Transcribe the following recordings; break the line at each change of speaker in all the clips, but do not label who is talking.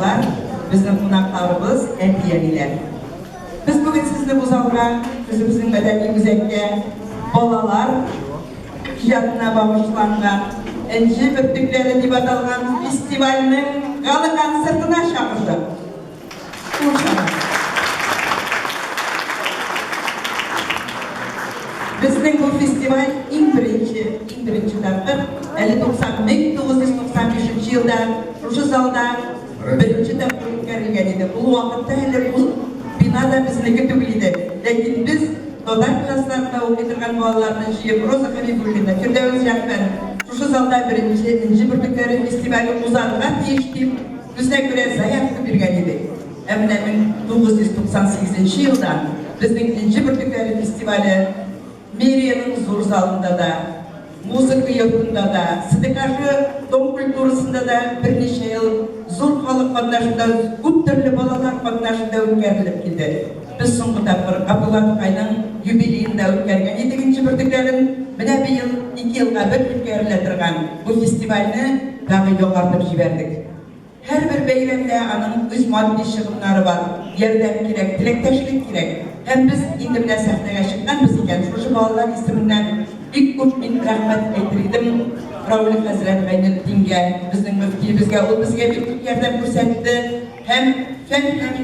укучылар, безнең кунакларыбыз, әти-әниләр. Без бүген сезне бу залга, үзебезнең мәдәни үзәккә балалар иҗатына багышланган Энҗе бөртекләре дип аталган фестивальнең гала-концертына чакырдык. Кул чабабыз. Безнең бу фестиваль иң беренче, иң беренче тапкыр әле 90 1995 елда шушы залда беренче тапкыр үткәрелгән иде. Ул вакытта әле ул бина да безнеке түгел иде. Ләкин без татар классларында укый торган балаларны җыеп, Роза Хәбибуллина, Фирдәвес Җәгъфәров шушы залда беренче Энҗе бөртекләре фестивале узарга тиеш дип, үзенә күрә заявка биргән идек. Ә менә 1998 нче елдан безнең Энҗе бөртекләре фестивале Мэриянең зур залында да, Музыка йортында да, СДКЖ Дом культурасында да берничә ел зур халык катнашында, күп төрле балалар катнашында үткәрелеп килде. Без соңгы тапкыр Габдулла Тукайның юбилеен да үткәргән идек Энҗе бөртекләрен. Менә быел ике елга бер үткәрелә торган бу фестивальне тагы яңартып җибәрдек. Һәрбер бәйрәмдә аның үз матди чыгымнары бар, ярдәм кирәк, теләктәшлек кирәк. Һәм без инде менә сәхнәгә чыкканбыз икән, шушы балалар исеменнән бик күп мин рәхмәт әйтер идем Рауль хәзрәт Гайнетдингә, безнең мөфтиебезгә, ул безгә бик күп ярдәм күрсәтте һәм фән һәм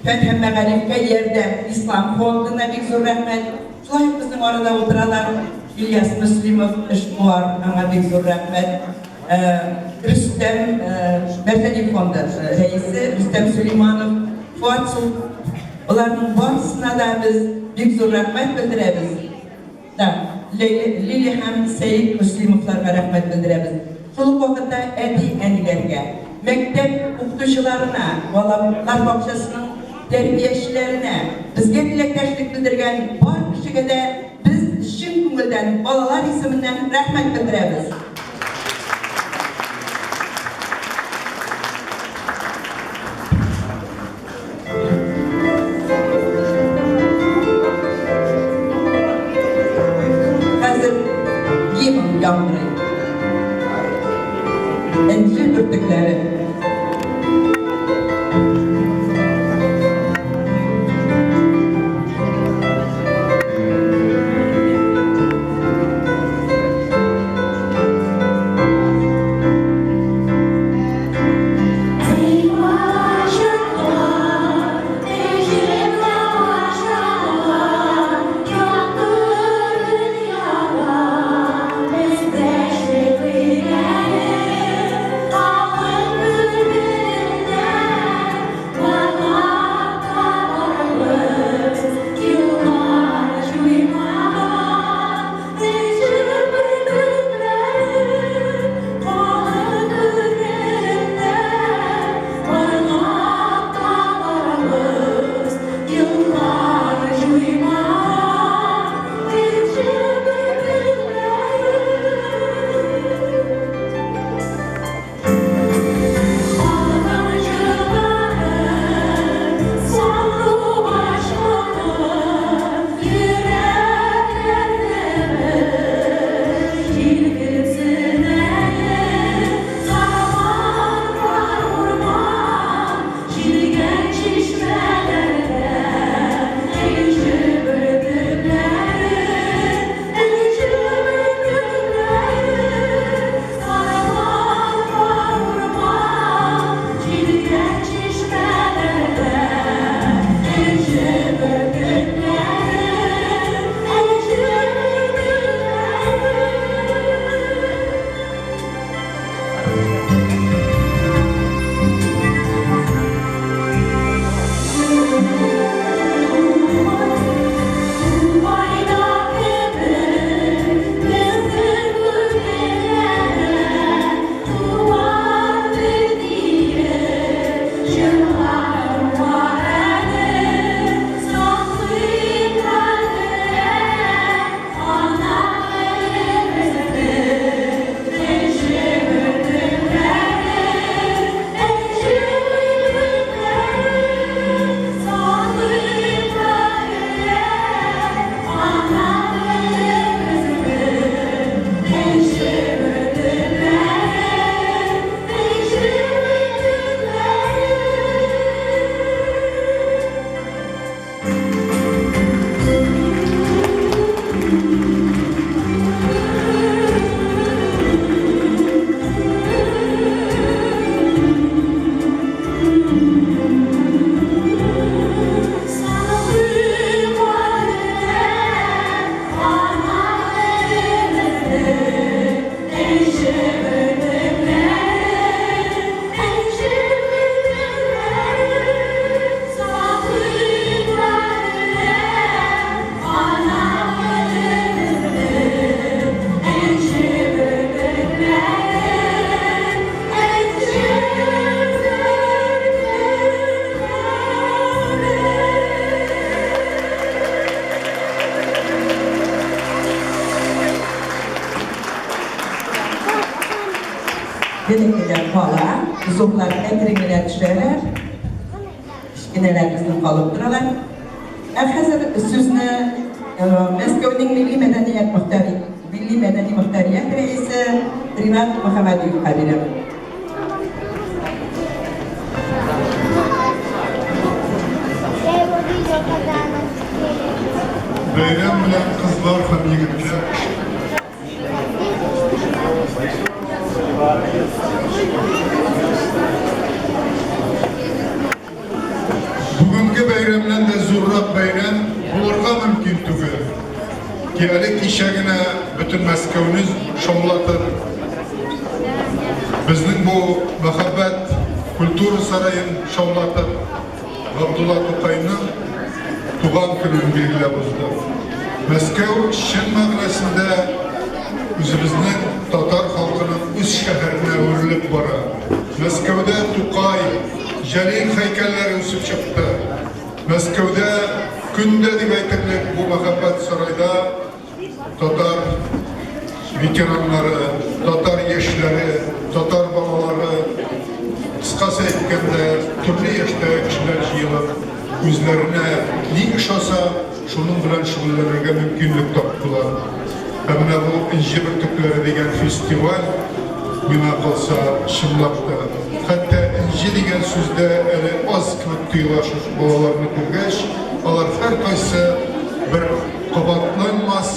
фән һәм мәгарифкә ярдәм ислам фондына бик зур рәхмәт. Шулай ук безнең арада утыралар Ильяс Мөслимов, эшкуар, аңа бик зур рәхмәт. Рөстәм Мәрҗани фонды рәисе Рөстәм Сөләйманов, Фуат Сул, боларның барысына да без бик зур рәхмәт белдерәбез. Да, Лилия һәм Сәет Мөслимовларга рәхмәт белдерәбез. Шул ук вакытта әти-әниләргә, мәктәп укытучыларына, балалар бакчасының тәрбиячеләренә, безгә теләктәшлек белдергән бар кешегә дә Без чын күңелдән балалар исеменнән рәхмәт белдерәбез. Хәзер гимн яңгырый. Энҗе бөртекләре. Бәләкәйләр кала, зурлар әкрен генә төшәләр. Кечкенәләр безнең калып торалар. Ә хәзер сүзне Мәскәүнең милли мәдәният мохтари, милли мәдәни мохтарият рәисе Ринат Мөхәммәдиевка бирәм.
Бәйрәм белән кызлар һәм егетләр. Бүгенге бәйрәмнән дә зуррак бәйрәм булырга мөмкин түгел. Ки әле кичә генә бөтен Мәскәүне шаулатып, безнең бу мәхәббәт культура сараен шаулатып, Габдулла Тукайның туган көнен билгеләп уздык. Мәскәү чын мәгънәсендә үзебезнең татар халкының үз шәһәренә әверелеп бара. Мәскәүдә Тукай, Җәлил һәйкәлләре үсеп чыкты. Мәскәүдә көн дә дип әйтерлек бу мәхәббәт сарайда татар ветераннары, татар яшьләре, татар балалары, кыскасы әйткәндә, төрле яшьтәге кешеләр җыелып, үзләренә ни ошаса, шуның белән шөгыльләнергә мөмкинлек таптылар. Ә менә бу Энҗе бөртекләре дигән фестиваль, миңа калса, чынлап та, хәтта энҗе дигән сүз дә әле аз кебек тоела шушы балаларны күргәч, алар һәркайсы бер кабатланмас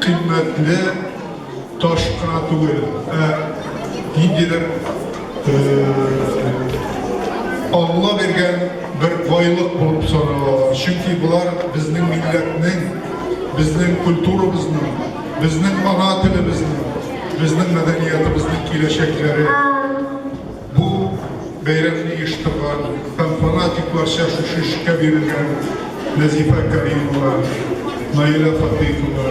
кыйммәтле таш кына түгел, ә ниндидер Алла биргән бер байлык булып саналалар. Чөнки болар безнең милләтнең, безнең культурабызның, безнең ана телебезнең, безнең мәдәниятыбызның киләчәкләре. Бу бәйрәмне оештырган һәм фанатикларча шушы эшкә бирелгән Нәзифә Кәримова, Наилә Фатыйхова,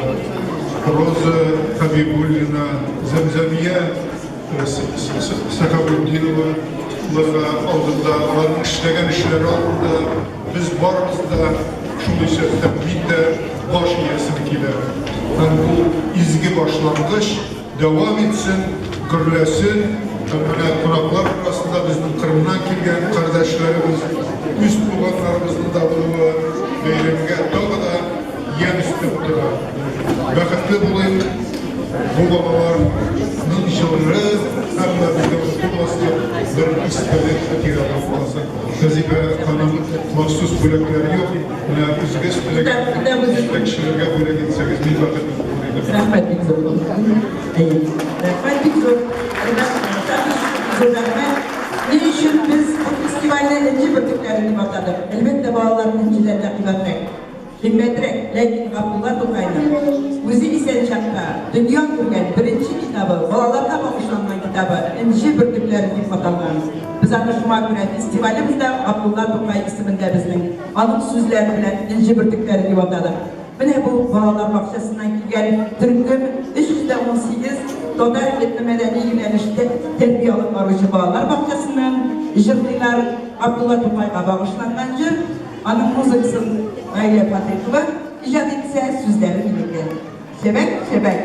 Роза Хәбибуллина, Зәмзәмия Сәхәбетдинова ларга алдында, аларның эшләгән эшләре алдында без барыбыз да, шул исәптән мин дә баш иясем килә. Һәм бу изге башлангыч дәвам итсен, гөрләсен. Һәм менә кунаклар арасында безнең Кырымнан килгән кардәшләребез, үз туганнарыбызның да булуы бәйрәмгә тагы да ямь өстәп тора. Бәхетле булыйк, бу балаларның җылы һәм дә безгә онытылмаслык бер истәлек хатирә булып калсын. Нәзифә ханым, махсус бүләкләр юк, менә үзегез теләгән җитәкчеләргә бүләк итсәгез, мин бәхетле булыр идем.
Рәхмәт бик зур. Әйе. Рәхмәт бик зур. Ринат Мөхәммәтович, зур рәхмәт. Ни өчен без бу фестивальне Энҗе бөртекләре дип атадык? Әлбәттә, балалар энҗеләр дә кыйбатрак. Кыйммәтрәк, ләкин Габдулла Тукайның үзе исән чакта дөнья күргән беренче китабы, балаларга багышланган китабы Энҗе бөртекләре дип аталган. Без аны шуңа күрә фестивалебез дә Габдулла Тукай исемендә безнең, аның сүзләре белән Энҗе бөртекләре дип атадык. Менә бу балалар бакчасыннан килгән төркем 318 татар этномәдәни юнәлештә тәрбия алып баручы балалар бакчасыннан җырлыйлар Габдулла Тукайга багышланган җыр. Аның музыкасын Наилә Фатыйхова иҗат итсә, сүзләре минеке. Чәбәк, чәбәк.